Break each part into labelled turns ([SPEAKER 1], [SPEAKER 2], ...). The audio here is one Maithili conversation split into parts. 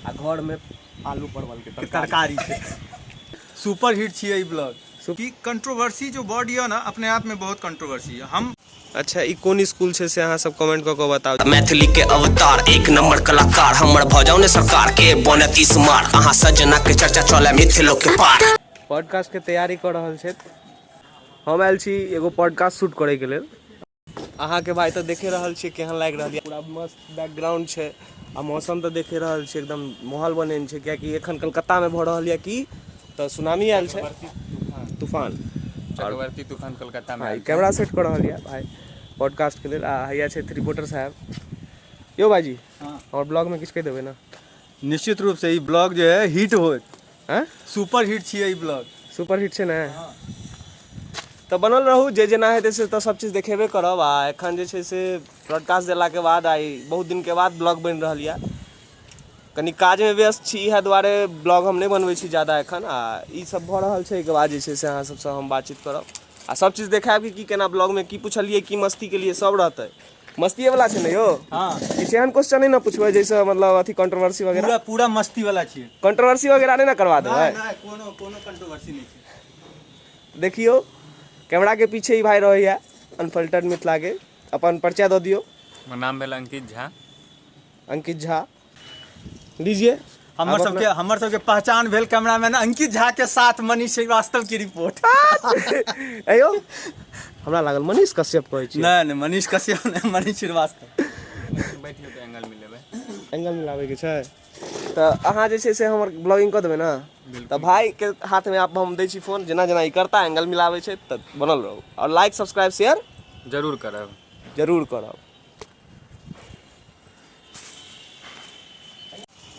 [SPEAKER 1] आ घर में आलू परवल के
[SPEAKER 2] तरकारी छै। सुपर हिट छियै ई ब्लॉग। की कंट्रोवर्सी जो वर्ड यऽ ने, अपने आप में बहुत कंट्रोवर्सी यऽ। हम
[SPEAKER 1] अच्छा, ई कोन स्कूल छै से अहाँ सब कमेंट कऽ कऽ बताउ।
[SPEAKER 3] मैथिली के अवतार, एक नंबर कलाकार हमर, भऽ जाउ ने सरकार के बनत ई स्मार, अहाँ सजना के चर्चा चले मिथिलो के पार।
[SPEAKER 1] पॉडकास्ट के तैयारी कऽ रहल छथि। हम आयल छी एगो पॉडकास्ट शूट करैके लेल। अहाँके भाइ तऽ देखे रहल छियै केहन लागि रहल यऽ, पूरा मस्त बैकग्राउंड छै आ मौसम तऽ देखे रहल छियै, एकदम माहौल बनेने छै, कियाकि एखन कलकत्तामे भऽ रहल यऽ की तऽ सुनामी आयल छै, तूफान,
[SPEAKER 4] चक्रवर्ती तूफान कलकत्ता में।
[SPEAKER 1] हाँ, कैमरा सेट कऽ रहल यऽ भाइ पॉडकास्टके लेल। आ हैया छथि रिपोर्टर साहब। यौ भाइजी, हमर ब्लॉगमे किछु कहि देबै ने?
[SPEAKER 2] निश्चित रूप से ई ब्लॉग जे है हिट होत।
[SPEAKER 1] आँय?
[SPEAKER 2] सुपर हिट छियै ई ब्लॉग।
[SPEAKER 1] सुपर हिट छै ने? तऽ बनल रहू, जे जेना हेतै से तऽ सब चीज देखेबे करब। आ एखन जे छै से ब्रॉडकास्ट देलाके बाद आइ बहुत दिनके बाद ब्लॉग बनि रहल यऽ। कनि काजमे व्यस्त छी, इएह दुआरे ब्लॉग हम नहि बनबै छी ज्यादा एखन। आ ई सब भऽ रहल छै, एहिके बाद जे छै से अहाँ सबसँ हम बातचीत करब आ सब चीज देखायब कि की केना ब्लॉगमे की पुछलियै, की मस्ती केलियै, सब रहतै। मस्तिए वाला छै ने यौ?
[SPEAKER 2] हाँ।
[SPEAKER 1] किछु एहन क्वेश्चन नहि ने पुछबै जाहिसँ मतलब अथी कंट्रोवर्सी वगैरह?
[SPEAKER 2] पूरा पूरा मस्ती वाला छियै।
[SPEAKER 1] कंट्रोवर्सी वगैरह नहि ने करवा देबै?
[SPEAKER 2] नहि नहि, कोनो कोनो कंट्रोवर्सी नहि छै।
[SPEAKER 1] देखियौ, कैमरा के पीछे ई भाई रहैया अनफिल्टर्ड मिथिला के। अपन परिचय दऽ दियौ।
[SPEAKER 4] हमर नाम भेल अंकित झा।
[SPEAKER 1] अंकित झा, लीजिए।
[SPEAKER 2] हमर सबके, हमर सबके पहचान भेल कैमरामैन अंकित झा के साथ मनीष श्रीवास्तव की रिपोर्ट।
[SPEAKER 1] अयो, हमरा लागल मनीष कश्यप कहै छी।
[SPEAKER 2] नहि नहि, मनीष कश्यप नहि, मनीष श्रीवास्तव।
[SPEAKER 4] बैठियो तऽ एंगल मिलेबै।
[SPEAKER 1] एंगल मिलाबै के छै तऽ अहाँ जे छै से हमर ब्लॉगिंग कऽ देबै ने? तऽ भाई के हाथ में आब हम दै छी फोन, जेना जेना ई करता, एंगल मिलाबै छै, तऽ बनल रहू आओर लाइक, सब्सक्राइब, शेयर
[SPEAKER 4] जरूर करब।
[SPEAKER 1] जरूर करब।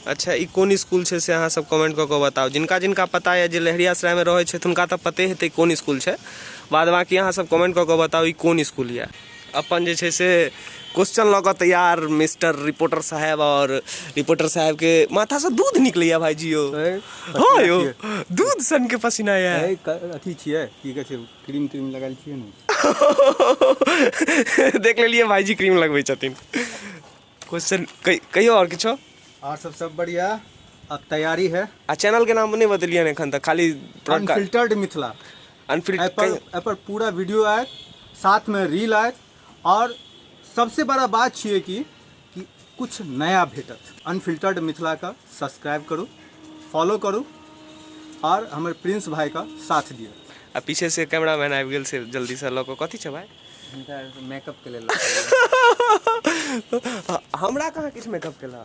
[SPEAKER 1] अच्छा, ई कोन स्कूल छै से अहाँ सब कमेंट कऽ कऽ बताउ। जिनका जिनका पता यऽ, जे लहेरियासरायमे रहै छथि, हुनका तऽ पते हेतै कोन स्कूल छै। बाद बाँकी अहाँ सब कमेंट कऽ कऽ बताउ ई कोन स्कूल यऽ। अपन जे छै से क्वेश्चन लऽ कऽ तैयार मिस्टर रिपोर्टर साहेब, आओर रिपोर्टर साहेबके माथासँ दूध निकलैया भाईजी यौ। हँ यौ, दूध सनके पसीना यऽ।
[SPEAKER 2] अथी छियै, की कहै छै, क्रीम त्रीम लगायल छियै ने।
[SPEAKER 1] देख लेलियै, भाईजी क्रीम लगबै छथिन। क्वेश्चन कहियौ आओर किछो।
[SPEAKER 2] और सब सब बढ़िया, अब तैयारी है।
[SPEAKER 1] आ चैनल के नाम नहि बतेलियै एखन तक, खाली
[SPEAKER 2] अनफिल्टर्ड मिथिला।
[SPEAKER 1] अनफिल्टर।
[SPEAKER 2] एहि पर पूरा वीडियो आयत, साथ में रील आयत, और सबसे बड़ा बात छियै कि कुछ नया भेटत। अनफिल्टर्ड मिथिला का सब्सक्राइब करू, फॉलो करू और हमर प्रिंस भाई का साथ दियौ।
[SPEAKER 1] आ पीछे से कैमरामैन आबि गेल से जल्दी से लऽ कऽ। कथी छै भाई?
[SPEAKER 4] हिनका मेकअप के लेल।
[SPEAKER 1] हमरा कहाँ किछु मेकअप केला?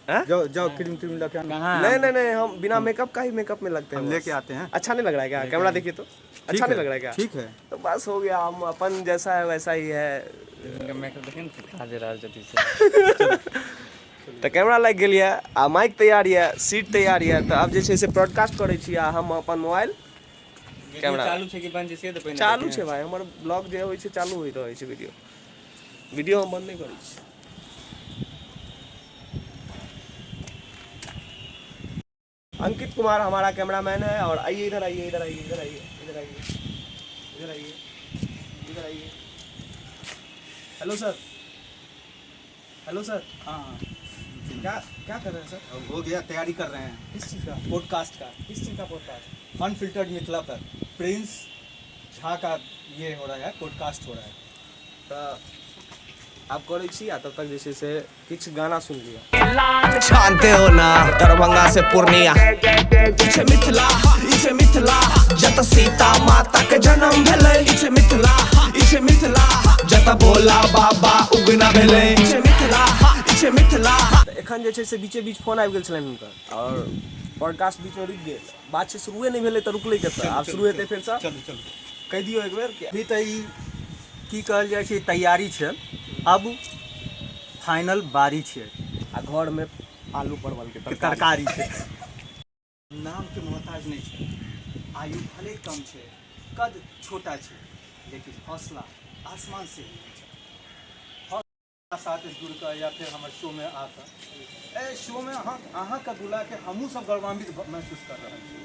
[SPEAKER 2] जाओ जाओ, क्रीम त्रीम लके आना।
[SPEAKER 1] नहीं नहीं नहीं, हम बिना मेकअप का ही मेकअप में लगते हैं।
[SPEAKER 2] हम लेके आते हैं।
[SPEAKER 1] अच्छा नहीं लग रहा है क्या? कैमरा देखिए तो अच्छा नहीं लग रहा है क्या?
[SPEAKER 2] ठीक है।
[SPEAKER 1] तो बस हो गया, हम अपन जैसा है वैसा ही है।
[SPEAKER 4] हिनका मेकअप देखियौ ने, खा जे रहल छथिन से।
[SPEAKER 1] तऽ कैमरा लागि गेल यऽ आ माइक तैयार यऽ, सीट तैयार यऽ, तऽ आब जे छै से ब्रॉडकास्ट करै छी। आ हम अपन मोबाइल कैमरा
[SPEAKER 4] चालू छै कि बंद छै से तऽ पहिने।
[SPEAKER 1] चालू छै भाई, हमर ब्लॉग जे होइ छै चालू होइत रहै छै। वीडियो वीडियो हम बंद नहि करै छी। अंकित कुमार हमारा कैमरामैन है और आइए, इधर आइए, इधर आइए, इधर आइए, इधर आइए, इधर आइए, इधर आइए। Hello sir, hello sir.
[SPEAKER 2] हाँ।
[SPEAKER 1] क्या क्या कर रहे हैं सर?
[SPEAKER 2] हो गया, तैयारी कर रहे हैं।
[SPEAKER 1] किस चीज़ का?
[SPEAKER 2] पॉडकास्ट का।
[SPEAKER 1] किस चीज़ का पॉडकास्ट?
[SPEAKER 2] अनफिल्टर्ड मिथिला पर प्रिंस झा का ये हो रहा है, पॉडकास्ट हो रहा है।
[SPEAKER 1] तऽ आब करै छी आ तब तक जे छै से किछु गाना सुनि लिअ।
[SPEAKER 3] जानते हो ना, दरभंगा से पूर्णिया, ई छै मिथिला, ई छै मिथिला, जत सीता माता के जन्म भेलै। ई छै मिथिला, ई छै मिथिला, जत भोला बाबा उगना भेलै। ई छै मिथिला, ई छै मिथिला।
[SPEAKER 1] तऽ एखन जे छै से बीचे बीच फोन आबि गेल छलनि हुनकर आओर पॉडकास्ट बीचमे रुकि गेल। बात छै शुरुए नहि भेलै तऽ रुकलै कतऽ? आब शुरू हेतै फेरसँ।
[SPEAKER 2] चलू चलू।
[SPEAKER 1] कहि दियौ एक बेर कि
[SPEAKER 2] अभी तऽ ई की कहल जाइ छै, तैयारी छै, अब फाइनल बारी छै।
[SPEAKER 1] आ घरमे आलू परवल के
[SPEAKER 2] तरकारी छै। नामके मोहताज नहि छै, आयु भले कम छै, कद छोटा छै, लेकिन हौसला आसमान से भी ऊँचा। साथ जुड़ कऽ या फेर हमर शोमे आकऽ, एहि शोमे अहाँ अहाँके बुलाके हमहूँ सब गौरवान्वित महसूस कर रहल छी।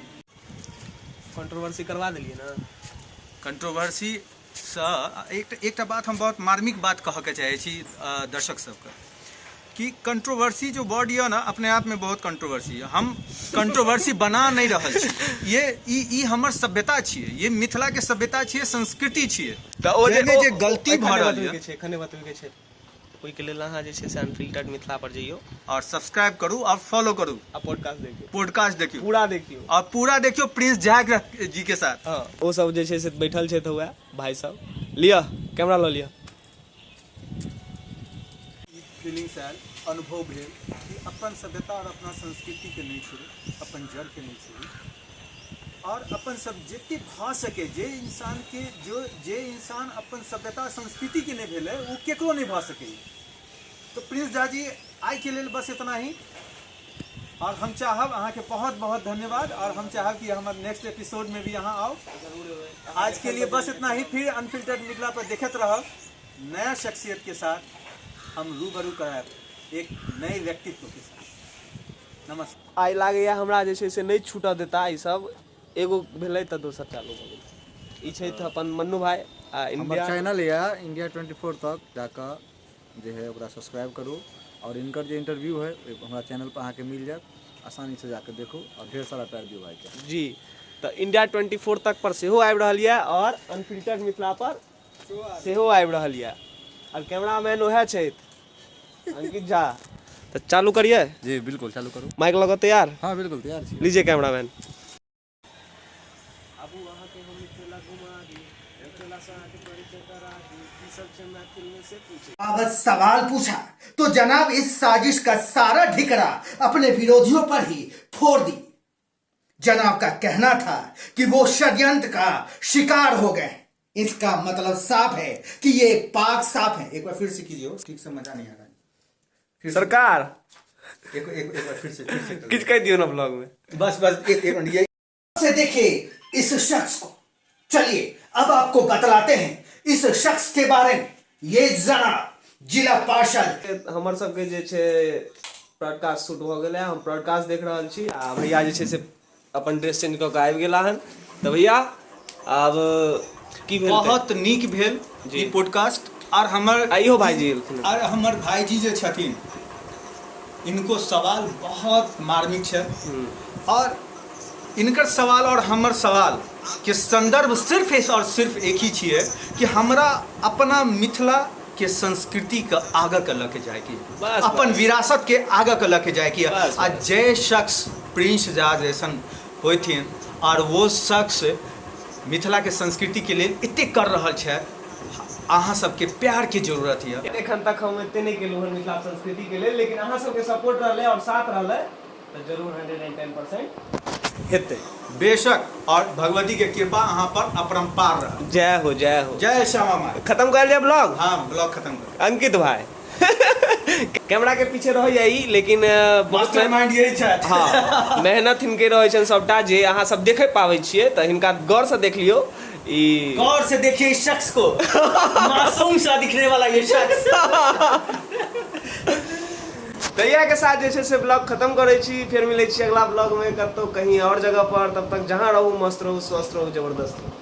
[SPEAKER 1] कंट्रोवर्सी करवा देलियै ने?
[SPEAKER 2] कंट्रोवर्सीसँ एकटा एकटा बात हम बहुत मार्मिक बात कहऽके चाहै छी दर्शक सबके कि कंट्रोवर्सी जो वर्ड यऽ ने अपने आप में बहुत कंट्रोवर्सी यऽ। हम कंट्रोवर्सी बना नहि रहल छी। ये ई ई हमर सभ्यता छियै, ये मिथिला के सभ्यता छियै, संस्कृति छियै।
[SPEAKER 1] तऽ ओ जे
[SPEAKER 2] जाहिमे जे गलती भऽ
[SPEAKER 1] एखने
[SPEAKER 2] रहल
[SPEAKER 1] बतबैके
[SPEAKER 2] यऽ
[SPEAKER 1] छै, एखने बतबैके छै। ओहिके लेल अहाँ जे छै से अनफिल्टर्ड मिथिला पर जइयौ
[SPEAKER 2] और सब्सक्राइब करू और फॉलो करू।
[SPEAKER 1] आ पॉडकास्ट देखियौ।
[SPEAKER 2] पॉडकास्ट देखियौ,
[SPEAKER 1] पूरा देखियौ
[SPEAKER 2] और पूरा देखियौ प्रिंस झा जी के साथ।
[SPEAKER 1] हँ, ओ सब जे छै से बैठल छथि वएह भाई सब। लिअ कैमरा लऽ लिअ।
[SPEAKER 2] ई फीलिंग्स आयल, अनुभव भेल कि अपन सभ्यता और अपना संस्कृतिके नहि छोड़ू, अपन जड़के नहि छोड़ू और अपन सब जते भऽ सके, जे इंसानके जो जे इंसान अपन सभ्यता संस्कृतिके नहि भेलै ओ केकरो नहि भऽ सकैए। तो प्रिंस झा जी आइके लेल बस इतना ही और हम चाहब अहाँके बहुत बहुत धन्यवाद और हम चाहब कि हमर नेक्स्ट एपिसोड में भी अहाँ आओ। आज के लिए बस इतना ही, फिर अनफिल्टर्ड मिथिला पर देखत रहब नया शख्सियत के साथ हम रूबरू करायब एक नए व्यक्तित्व के साथ। नमस्कार।
[SPEAKER 1] आइ लागैए हमरा जे छै से नहि छूटऽ देता ई सब, एगो भेलै तऽ दोसर चालू भऽ गेलै। ई छथि अपन मन्नू भाई आ
[SPEAKER 5] हमर
[SPEAKER 1] इंडिया
[SPEAKER 5] चैनल यऽ इंडिया 24 तक जाकऽ जे है ओकरा सब्सक्राइब करू और इनकर जे इंटरव्यू है ओ हमरा चैनल पर अहाँके मिल जायत, आसानी से जाके देखू और ढेर सारा प्यार दियौ भाई के।
[SPEAKER 1] जी, तऽ इंडिया 24 तक पर सेहो आबि रहल यऽ और अनफिल्टर्ड मिथिला पर सेहो आबि रहल यऽ और कैमरामैन ओएह छथि अंकित झा। तऽ चालू करियै?
[SPEAKER 5] जी बिल्कुल चालू करू।
[SPEAKER 1] माइक लऽ कऽ तैयार?
[SPEAKER 5] हाँ बिल्कुल तैयार छी।
[SPEAKER 1] लीजिए कैमरामैन। आबू अहाँके हम मिथिला घुमा दी, मिथिला से अहाँके परिचय करा दी, की सब छै मैथिल में से पूछे।
[SPEAKER 6] बाबत सवाल पूछा तो जनाब इस साजिश का सारा ढिकरा अपने विरोधियों पर ही फोड़ दी। जनाब का कहना था कि वो षड्यंत्र का शिकार हो गए। इसका मतलब साफ है कि ये पाक साफ है।
[SPEAKER 2] एक बार फिर से कीजिए, ठीक से मजा नहीं आ रहा है। फिर से।
[SPEAKER 1] सरकार
[SPEAKER 2] एक एक एक बार फिर से, फिर से कर।
[SPEAKER 1] किछु कहि दियौ ने ब्लॉग में।
[SPEAKER 2] बस बस एक एक मिनट, ये
[SPEAKER 6] से देखिए इस शख्स को। चलिए अब आपको बतलाते हैं इस शख्स के बारे में। ये जरा जिला पार्षद
[SPEAKER 1] हमर सबके जे छै ब्रॉडकास्ट शूट भऽ गेलै, हम ब्रॉडकास्ट देख रहल छी आ भैया जे छै से अपन ड्रेस चेंज कऽ के आबि गेला हन। तऽ भैया आब की भेल?
[SPEAKER 2] बहुत नीक भेल
[SPEAKER 1] जी।
[SPEAKER 2] ई पॉडकास्ट और हमर
[SPEAKER 1] आ इहो भाईजी एलखिन।
[SPEAKER 2] और हमर भाईजी जे छथिन इनको सवाल बहुत मार्मिक छै और इनकर सवाल और हमर सवाल के संदर्भ सिर्फ इस और सिर्फ एक ही छियै कि हमरा अपना मिथिला के संस्कृति के आगे के लऽ के जाय के,
[SPEAKER 1] बस,
[SPEAKER 2] अपन
[SPEAKER 1] बस।
[SPEAKER 2] विरासत के आगे के लऽ के जाय के।
[SPEAKER 1] बस,
[SPEAKER 2] आ
[SPEAKER 1] बस।
[SPEAKER 2] जे शख्स प्रिंस झा जैसन होथिन और वो शख्स मिथिला के संस्कृति के लेल एते कर रहल छै, अहाँ सबके प्यार के जरूरत यऽ।
[SPEAKER 1] एखन तक हम एते नहि केलहुँ हन मिथिला संस्कृति के लेल, लेकिन अहाँ सबके सपोर्ट रहलै और साथ रहलै तऽ जरूर 110% हेतै।
[SPEAKER 2] बेशक, और भगवती के कृपा अहाँ पर अपरंपार रहत।
[SPEAKER 1] जय हो, जय हो।
[SPEAKER 2] जय श्यामा माई।
[SPEAKER 1] खत्म कर लिया ब्लॉग?
[SPEAKER 2] हाँ, ब्लॉग खत्म कर।
[SPEAKER 1] अंकित भाई कैमरा के पीछे रहैया ई, लेकिन बहुत
[SPEAKER 2] मास्टरमाइंड यही छथि।
[SPEAKER 1] हाँ, मेहनत हिनके रहै छनि सबटा, जे अहाँ सब देखे पाबै छियै तऽ हिनका गौर से देख लियौ। ई
[SPEAKER 2] गौर से देखिए इस शख्स को, मासूम सा दिखने वाला ये शख्स।
[SPEAKER 1] तऽ इएह के साथ जे छै से ब्लॉग खत्म करै छी, फेर मिलै छी अगला ब्लॉग में कतौ कहीं और जगह पर। तब तक जहाँ रहू मस्त रहू, स्वस्थ रहू, जबरदस्त रहू।